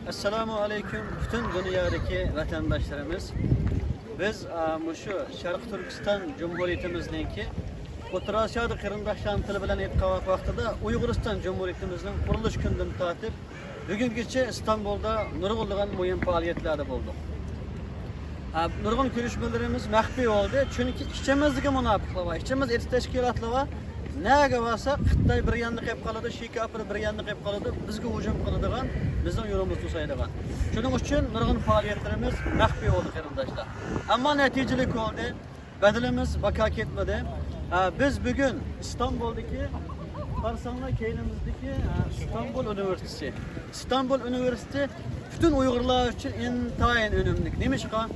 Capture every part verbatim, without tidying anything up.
ئەسسالامۇ ئەلەيكۇم، پۈتۈن دۇنيادىكى ۋەتەنداشلىرىمىز. بىز، ئا، مۇشۇ شەرقىي تۈركىستان جۇمھۇرىيىتىمىزنىڭكى ئوتتۇرا ئاسىيادا قېرىنداشلارنىڭ تىلى بىلەن ئېيتقان ۋاقتىدا، ئۇيغۇرىستان جۇمھۇرىيىتىمىزنىڭ قۇرۇلۇش كۈنىدىن تارتىپ بۈگۈنگىچە ئىستانبۇلدا نۇرغۇنلىغان مۇھىم پائالىيەتلەردە بولدۇق. ھە، نۇرغۇن كۆرۈشمىلىرىمىز مەخپىي بولدى، چۈنكى ئىچىمىزدىكى مۇناپىقلار بار، ئىچىمىزدە ئېتىش تەشكىلاتلار بار. نەگە بارساق، خىتاي بىر ياندا قېلىپ قالىدۇ، شى كاپىر بىر ياندا قېلىپ قالىدۇ، بىزگە ھۇجۇم قىلىدىغان، بىزنىڭ يولىمىزنى توسايدىغان. شۇنىڭ ئۈچۈن نۇرغۇن پائالىيەتلىرىمىز مەخپىي بولدى، قېرىنداشلار. ئەمما نەتىجىلىك بولدى. بەدىلىمىز بىكار كەتمىدى. ھە، بىز بۈگۈن ئىستانبۇلدىكى، قارىساڭلار كەينىمىزدىكى، ھە، ئىستانبۇل ئۇنىۋېرسىتېتى. ئىستانبۇل ئۇنىۋېرسىتېتى پۈتۈن ئۇيغۇرلار ئۈچۈن ئىنتايىن ئۈنۈملۈك. نېمىشقا؟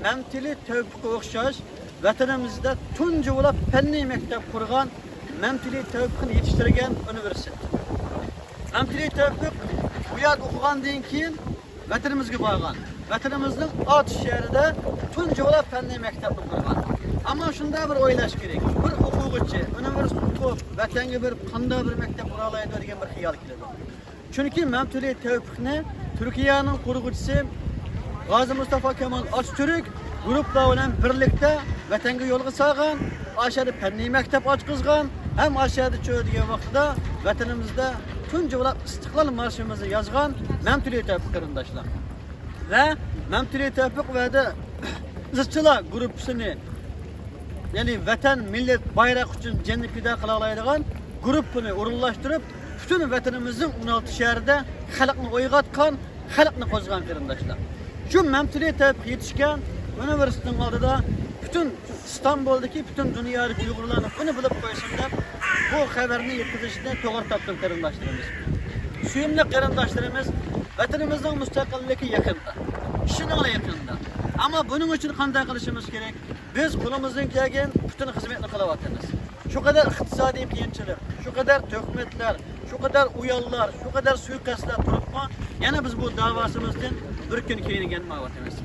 مەمتىلى تەۋپىققا ئوخشاش ۋەتىنىمىزدە تۇنجى بولۇپ پەننىي مەكتەپ قۇرغان، مەمتىلى تەۋپىقنى يېتىشتۈرگەن ئۇنىۋېرسىتېت. مەمتىلى تەۋپىق بۇ يەردە ئوقۇغاندىن كېيىن ۋەتىنىمىزگە بارغان. ۋەتىنىمىزنىڭ ئاتۇش شەھىرىدە تۇنجى بولۇپ پەننىي مەكتەپنى قۇرغان. ئەمما شۇنداق بىر ئويلاش كېرەك، بىر ئوقۇغۇچى ئۇنىۋېرسىتېت ئوقۇپ، ۋەتەنگە بېرىپ قانداق بىر مەكتەپ قۇرالايدۇ دېگەن بىر خىيال كېلىدۇ. چۈنكى مەمتىلى تەۋپىقنى تۈركىيەنىڭ قۇرغۇچىسى غازى مۇستافا كامال ئاتاتۈرك گۇرۇپلار بىلەن بىرلىكتە ۋەتەنگە يولغا سالغان، ئاشۇ يەردە پەننىي مەكتەپ ئاچقۇزغان ھەم ئاشۇ يەردە چۆ دېگەن ۋاقتىدا ۋەتىنىمىزدە تۇنجى بولۇپ ئىستىقلال مارشىمىزنى يازغان مەمتىلى تەۋپىق، قېرىنداشلار. ۋە مەمتىلى تەۋپىق ۋە ئىزچىلار گۇرۇپپىسىنى، يەنى ۋەتەن، مىللەت، بايراق ئۈچۈن جېنىنى پىدا قىلالايدىغان گۇرۇپپىنى ئورۇنلاشتۇرۇپ، پۈتۈن ۋەتىنىمىزنىڭ ئون ئالتە شەھىرىدە خەلقنى ئويغاتقان، خەلقنى قوزغىغان، قېرىنداشلار. شۇ مەمتىلى تەۋپىق يېتىشكەن ئۇنىۋېرسىتېتنىڭ ئالدىدا پۈتۈن ئىستانبۇلدىكى، پۈتۈن دۇنيادىكى ئۇيغۇرلارنى بۇنى بىلىپ قويسۇن دەپ، بۇ خەۋەرنى يەتكۈزۈشنى توغرا تاپتۇم، قېرىنداشلىرىمىز. سۆيۈملۈك قېرىنداشلىرىمىز، ۋەتىنىمىزنىڭ مۇستەقىللىكى يېقىندا، ئىشىنىڭلا يېقىندا. ئەمما بۇنىڭ ئۈچۈن قانداق قىلىشىمىز كېرەك؟ بىز قولىمىزدىن كەلگەن پۈتۈن خىزمەتنى قىلىۋاتىمىز. شۇ قەدەر ئىقتىسادىي قىيىنچىلىق، شۇ قەدەر تۆھمەتلەر، شۇ قەدەر ئۇياللار، شۇ قەدەر سۇيىقەستلەر تۇرۇپمۇ، يەنە بىز بۇ داۋاسىمىزدىن بىر كۈن كېيىن يانمايۋاتىمىز.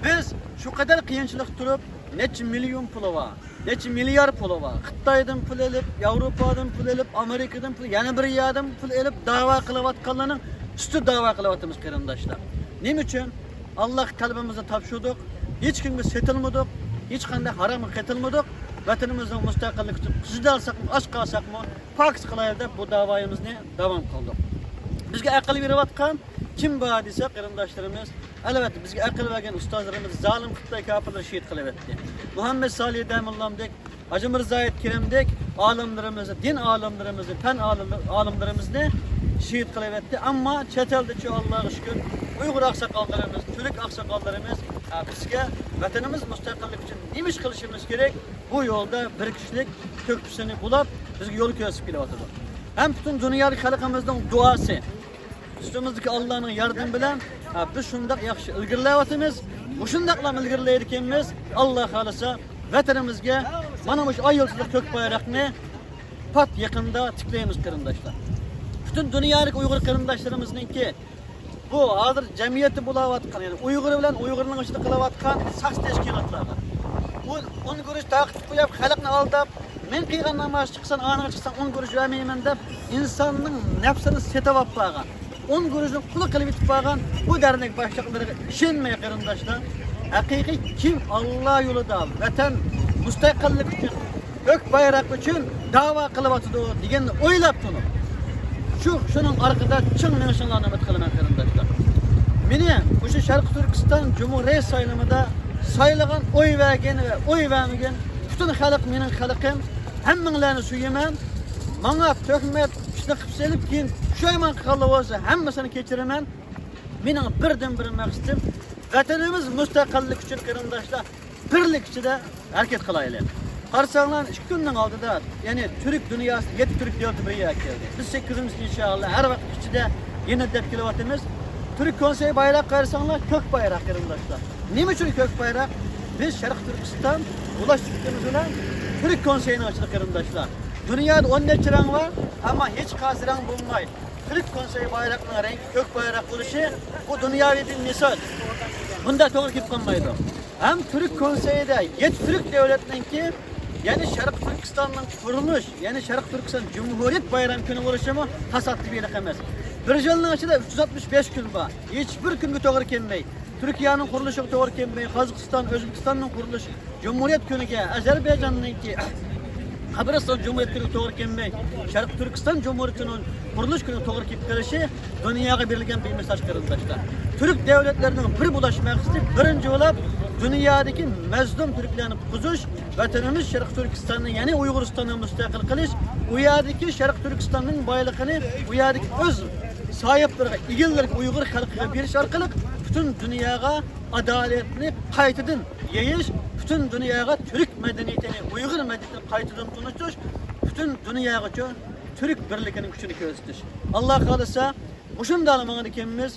بىز شۇ قەدەر قىيىنچىلىق تۇرۇپ، نەچچە مىليون پۇلى بار، نەچچە مىليار پۇلى بار، خىتايدىن پۇل ئېلىپ، ياۋروپادىن پۇل ئېلىپ، ئامېرىكىدىن پۇل، يەنە بىر يەردىن پۇل ئېلىپ داۋا قىلىۋاتقانلارنىڭ ئۈستىدە داۋا قىلىۋاتىمىز، قېرىنداشلار. نېمە ئۈچۈن؟ ئاللاھقا قەلبىمىزنى تاپشۇردۇق، ھېچكىمگە سېتىلمىدۇق، ھېچقانداق ھارامغا قېتىلمىدۇق. ۋەتىنىمىزنىڭ مۇستەقىللىكى ئۈچۈن قىزىدالساقمۇ، ئاچ قالساقمۇ، پاكىز قىلايلى دەپ بۇ داۋايىمىزنى داۋام قىلدۇق. بىزگە ئەقىل بېرىۋاتقان كىم بار دېسە، قېرىنداشلىرىمىز، ئەلۋەتتە، بىزگە ئەقىل بەرگەن ئۇستازلىرىمىز زالىم خىتاي كاپىرلىرى شېھىت قىلىۋەتتى. مۇھەممەد سالىھ دەمىللامدەك، ھاجى مىرزايېت كېرەمدەك ئالىملىرىمىزنى، دىن ئالىملىرىمىزنى، پەن ئالىم-، ئالىملىرىمىزنى شېھىت قىلىۋەتتى. ئەمما چەت ئەلدىچۇ، ئاللاغا شۈكۈر، ئۇيغۇر ئاقساقاللىرىمىز، تۈرك ئاقساقاللىرىمىز، ئە، بىزگە ۋەتىنىمىز مۇستەقىللىكى ئۈچۈن نېمە ئىش قىلىشىمىز كېرەك؟ بۇ يولدا بىر كىشىلىك تۆھپىسىنى بۇلاپ، بىزگە يول كۆرسىتىپ كېلىۋاتىدۇ. ھەم پۈتۈن دۇنيادىكى خەلقىمىزنىڭ دۇئاسى، ئۈستىمىزدىكى ئاللانىڭ ياردىمى بىلەن، ھە، بىز شۇنداق ياخشى ئىلگىرىلەۋاتىمىز. مۇشۇنداقلا ئىلگىرىلەيدىكەنمىز. ئاللا خالىسا، ۋەتىنىمىزگە مانا مۇشۇ ئاي يۇلتۇزلۇق كۆك بايراقنى پات يېقىندا تىكلەيمىز، قېرىنداشلار. پۈتۈن دۇنيادىكى ئۇيغۇر قېرىنداشلىرىمىزنىڭكى بۇ ھازىر جەمئىيەتتە بولاۋاتقان، يەنى ئۇيغۇر بىلەن ئۇيغۇرنىڭ ئىچىدە قىلىۋاتقان ساختا تەشكىلاتلارغا، ئۇ ئون گۇرۇچ تارقىتىپ قويۇپ، خەلقنى ئالداپ، مەن قىلغان ناماز چىقسان، ئانىغا چىقسان، ئون گۇرۇچ بەرمەيمەن دەپ، ئىنساننىڭ نەپسىنى سېتىۋاپ بارغان، ئون گۇرۇچنى قۇلى قىلىپ يېتىپ بارغان بۇ دەرنەك باشلىقلىرىغا ئىشەنمەي، قېرىنداشلار. ھەقىقىي كىم ئاللا يولىدا، ۋەتەن مۇستەقىللىك ئۈچۈن، كۆك بايراق ئۈچۈن داۋا قىلىۋاتىدۇ دېگەننى ئويلاپ تۇرۇڭ. شۇ، شۇنىڭ ئارقىدا چىڭ مېڭىشىڭلارنى ئۈمىد قىلىمەن، قېرىنداشلار. مېنى مۇشۇ شەرقىي تۈركىستان جۇمھۇرىيەت سايلىمىدا سايلىغان، ئوي بەرگەن ۋە ئوي بەرمىگەن پۈتۈن خەلق مېنىڭ خەلقىم. ھەممىڭلارنى سۆيىمەن. ماڭا تۆھمەت، ئىشنى قىلىپ سېلىپ، كېيىن پۇشايمان قىلغانلار بولسا، ھەممىسىنى كەچۈرىمەن. مېنىڭ بىردىنبىر مەقسىتىم، ۋەتىنىمىز مۇستەقىللىك ئۈچۈن، قېرىنداشلار، بىرلىك ئىچىدە ھەرىكەت قىلايلى. قارىساڭلار، ئىككى كۈننىڭ ئالدىدا، يەنى تۈرك دۇنياسى، يەتتە تۈرك دۆلىتى بىر يەرگە كەلدى. بىز سەككىزىمىز، ئىنشائاللا، ھەر ۋاقىت ئىچىدە يەنە دەپ كېلىۋاتىمىز. تۈرك كونسېي بايراق قارىساڭلار، كۆك بايراق، قېرىنداشلار. نېمە ئۈچۈن كۆك بايراق؟ بىز شەرقىي تۈركىستان ئۇلاشتۇرۇشىمىز بىلەن تۈرك كونسېيىنىڭ ئىچىدە، قېرىنداشلار. دۇنيادا ئون نەچچە رەڭ بار، ئەمما ھېچ قايسى رەڭ بولماي، تۈرك كونسېي بايراقنىڭ رەڭگى كۆك بايراق بولۇشى، بۇ دۇنياۋى بىر مىسال. بۇنداق توغرا كېلىپ قالمايدۇ. ھەم تۈرك كونسېيىدا يەتتە تۈرك دۆلەتنىڭكى، يەنى شەرقىي تۈركىستاننىڭ قۇرۇلۇش، يەنى شەرقىي تۈركىستان جۇمھۇرىيەت بايرام كۈنى بولۇشىمۇ تاسادىپىيلىق ئەمەس. بىر يىلنىڭ ئىچىدە ئۈچ يۈز ئاتمىش بەش كۈن بار. ھېچبىر كۈنگە توغرا كەلمەي، تۈركىيەنىڭ قۇرۇلۇشىغا توغرا كەلمەي، قازاقىستان، ئۆزبېكىستاننىڭ قۇرۇلۇش جۇمھۇرىيەت كۈنىگە، ئەزەربەيجاننىڭكى قىبرىستان جۇمھۇرىيەت كۈنىگە توغرا كەلمەي، شەرقىي تۈركىستان جۇمھۇرىيىتىنىڭ قۇرۇلۇش كۈنىگە توغرا كېلىپ قېلىشى دۇنياغا بېرىلگەن بىر مېساج، قېرىنداشلار. تۈرك دۆلەتلىرىنىڭ بىر بولۇش مەقسىتى بىرىنچى بولۇپ، دۇنيادىكى مەزلۇم تۈركلەرنى قۇتقۇزۇش، ۋەتىنىمىز شەرقىي تۈركىستاننى، يەنى ئۇيغۇرىستاننى مۇستەقىل قىلىش، ئۇ يەردىكى شەرقىي تۈركىستاننىڭ بايلىقىنى ئۇ يەردىكى ئۆز ساھىبلىرىغا، ئىگىلىرىگە، ئۇيغۇر خەلقىگە بېرىش ئارقىلىق پۈتۈن دۇنياغا ئادالەتنى قايتىدىن يېيىش، پۈتۈن دۇنياغا تۈرك مەدەنىيىتىنى، ئۇيغۇر مەدەنىيىتىنى قايتىدىن تونۇتۇش، پۈتۈن دۇنياغىچۇ تۈرك بىرلىكىنىڭ كۈچىنى كۆرسىتىش. ئاللا خالىسا، مۇشۇنداقلا ماڭىدىكەنمىز.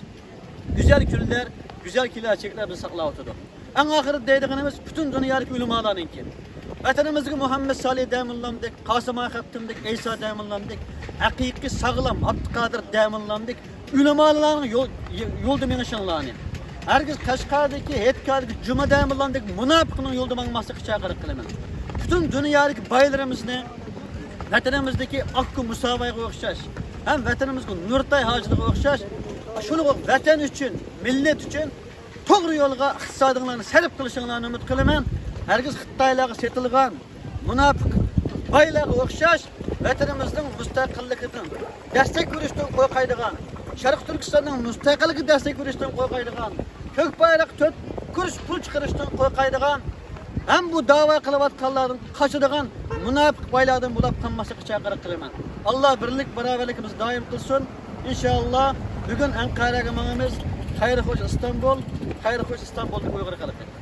گۈزەل كۈنلەر، گۈزەل كېلەچەكلەر بىزنى ساقلاۋاتىدۇ. ئەڭ ئاخىرىدا دەيدىغىنىمىز پۈتۈن دۇنيادىكى ئۆلىمالارنىڭكى، ۋەتىنىمىزگە مۇھەممەد سالىھ دەموللامدەك، قاسىم ئاخۇنۇمدەك، ئەيسا دەموللامدەك، ھەقىقىي ساغلام ئابدۇقادىر دەموللامدەك ئۆلىمالارنىڭ يول، يولدا مېڭىشىڭلارنى، ھەرگىز قەشقەردىكى، ھېيتگاھدىكى جۈمە دەموللامدەك مۇناپىقنىڭ يولدا ماڭماسلىققا چاقىرىق قىلىمەن. پۈتۈن دۇنيادىكى بايلىرىمىزنى، ۋەتىنىمىزدىكى ئاككۇ مۇساۋايغا ئوخشاش ھەم ۋەتىنىمىزدىكى نۇرتاي ھاجىغا ئوخشاش، شۇنىڭغا ۋەتەن ئۈچۈن، مىللەت ئۈچۈن توغرا يولغا، ئىقتىسادىڭلارنى سەرپ قىلىشىڭلارنى ئۈمىد قىلىمەن. ھەرگىز خىتايلارغا سېتىلغان مۇناپىق بايلارغا ئوخشاش ۋەتىنىمىزنىڭ مۇستەقىللىقىدىن دەستەك بېرىشتىن قورقايدىغان، شەرقىي تۈركىستاننىڭ مۇستەقىللىقىگە دەستەك بېرىشتىن قورقايدىغان، كۆك بايراق تۆت كۇرۇش پۇل چىقىرىشتىن قورقايدىغان، ھەم بۇ داۋا قىلىۋاتقانلاردىن قاچىدىغان مۇناپىق بايلاردىن بولاپ قالماسلىققا چاقىرىق قىلىمەن. ئاللا بىرلىك، باراۋەرلىكىمىزنى دائىم قىلسۇن. ئىنشائاللا، بۈگۈن ئەنقەرەگە ماڭىمىز. خەير خوش ئىستانبۇل، خەير خوش ئىستانبۇلدىكى ئۇيغۇر خەلقى.